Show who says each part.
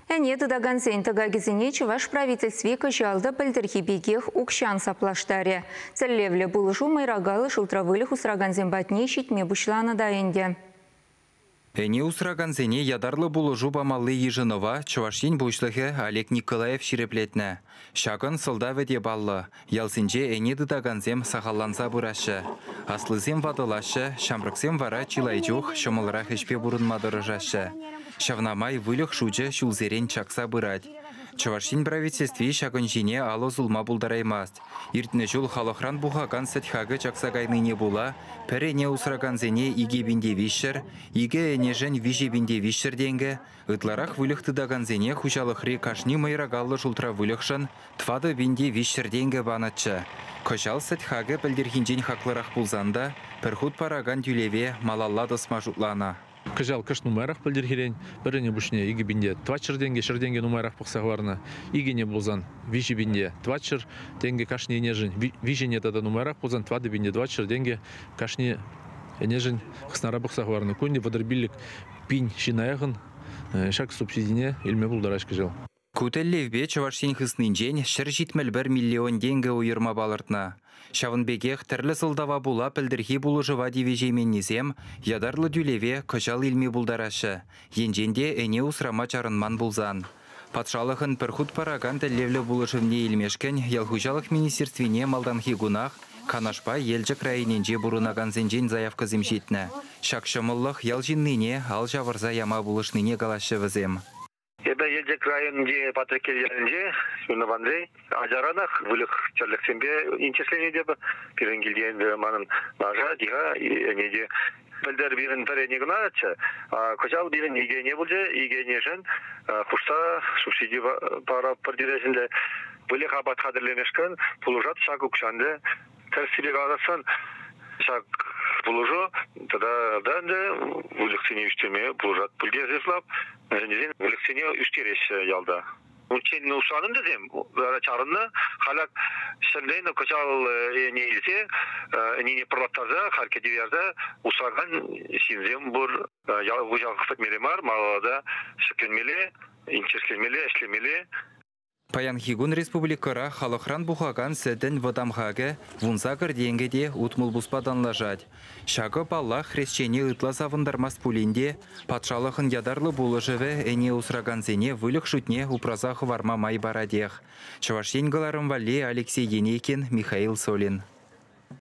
Speaker 1: Ӗне тытакансен тӑкакӗсене Чӑваш правительстви кӑҫал та пӗлтӗрхи пекех укҫан саплаштарӗ. Тӗллевлӗ пулӑшу мӑйракаллӑ шултра выльӑх усракансем патне ҫитме пуҫланӑ та ӗнтӗ.
Speaker 2: Ӗне усракансене ятарлӑ пулӑшу памалли йышӑнӑва Чӑваш Ен Пуҫлӑхӗ Олег Николаев ҫирӗплетнӗ. Ҫакӑн сӑлтавӗ те паллӑ, ялсенче ӗне тытакансем сахалланса пыраҫҫӗ. Аслисем ватӑлаҫҫӗ, ҫамрӑксем вара чылай чух ҫӑмӑлрах ӗҫпе пурӑнма тӑрӑшаҫҫӗ. Ҫавна май выльӑх шучӗ ҫулсерен чакса пырать. Чӑваш Ен Правительстви ҫакӑн ҫине алӑ сулма пултараймасть. Иртнӗ ҫул халӑхран пухакан сӗт хакӗ чакса кайнине пула пӗр ӗне усракансене 2300, икӗ ӗнешӗн 3300 тенкӗ, ытларах выльӑх тытакансене хуҫалӑхри кашни мӑйракаллӑ шултра выльӑхшӑн 4300 тенкӗ панӑччӗ. Кӑҫал сӗт хакӗ пӗлтӗрхинчен хаклӑрах пулсан та пӗр хут паракан тӳлеве малалла тӑсма шутланӑ.
Speaker 3: Кӑҫал кӑшт нумайрах пӗлтӗрхирен пӗр ӗне пуҫне 2400 тенкӗ, 100 тенкӗ нумайрах пӑхса хӑварнӑ. Икӗ ӗне пулсан 3400 тенкӗ кашни ӗнешӗн, виҫӗ ӗне тата нумайрах пулсан 4400 тенкӗ кашни ӗнешӗн хыснара пӑхса хӑварнӑ. Ку ӗнтӗ 35 пин ҫынна яхӑн ҫак субсидине илме пултараҫ кӑҫал.
Speaker 2: Ку тӗллевпе Чӑваш Ен хыснинчен 171 миллион тенкӗ уйӑрма палӑртнӑ. Ҫавӑн пекех тӗрлӗ сӑлтава пула пӗлтӗрхи пулӑшӑва тивӗҫейменнисем ятарлӑ тӳлеве кӑҫал илме пултараҫҫӗ, енчен те ӗне усрама чарӑнман пулсан. Патшалӑхӑн пӗр хут паракан тӗллевлӗ пулӑшӑвне илмешкӗн Ял хуҫалӑх министерствине малтанхи кунах Канашпа Елчӗк районӗнче пурӑнакансенчен заявкӑсем ҫитнӗ. Ҫак ҫӑмӑллӑх ял ҫыннине ал ҫавӑрса яма пулӑшнине калаҫҫӗ вӗсем.
Speaker 4: Эпӗ Елчӗк районӗнчи Патреккел ялӗнче, Смирнов Андрей. Ачаранах выльӑх-чӗрлӗхсемпе интересленетӗп. Пирӗн килте ӗнтӗ манӑн лаша, тиха, ӗне те. Пӗлтӗр пирӗн пӗр ӗне кӑначчӗ. Кӑҫал пирӗн икӗ ӗне пулчӗ. Икӗ ӗнешӗн хушса субсиди паратпӑр терӗҫ ӗнтӗ. Выльӑх апат хатӗрлемешкӗн пулӑшать ҫак укҫа ӗнтӗ. Тӗрӗссипе каласан, ҫак пулӑшу тата та ӗнтӗ выльӑхсене ӳстерме пулӑшать пуль тесе шутлап. Мӗншӗн тесен выльӑхсене ӳстереҫҫӗ ялта. Унччен усранӑ тесем чарӑннӑ. Халь ҫӗрленӗ кӑҫал ӗне илсе ӗнене пӑрлаттарса, халь кӗтӳ ярса усракан ҫынсем пур. Ял хуҫалӑх пӗтмелле мар, малалла та ҫӗкленмелле, интересленмелле, ӗҫлемелле.
Speaker 2: Паянхи кун республикӑра халӑхран пухакан сӗтӗн вӑтам хакӗ 18 тенкӗ те 60 пуспа танлашать. Ҫакӑ, паллах, хресчене ытла савӑнтармасть пулин те патшалӑхӑн ятарлӑ пулӑшӑвӗ ӗне усракансене выльӑх шутне упраса хӑварма май паратех. Чӑваш Ен кӑларӑм валли Алексей Енейкин, Михаил Солин.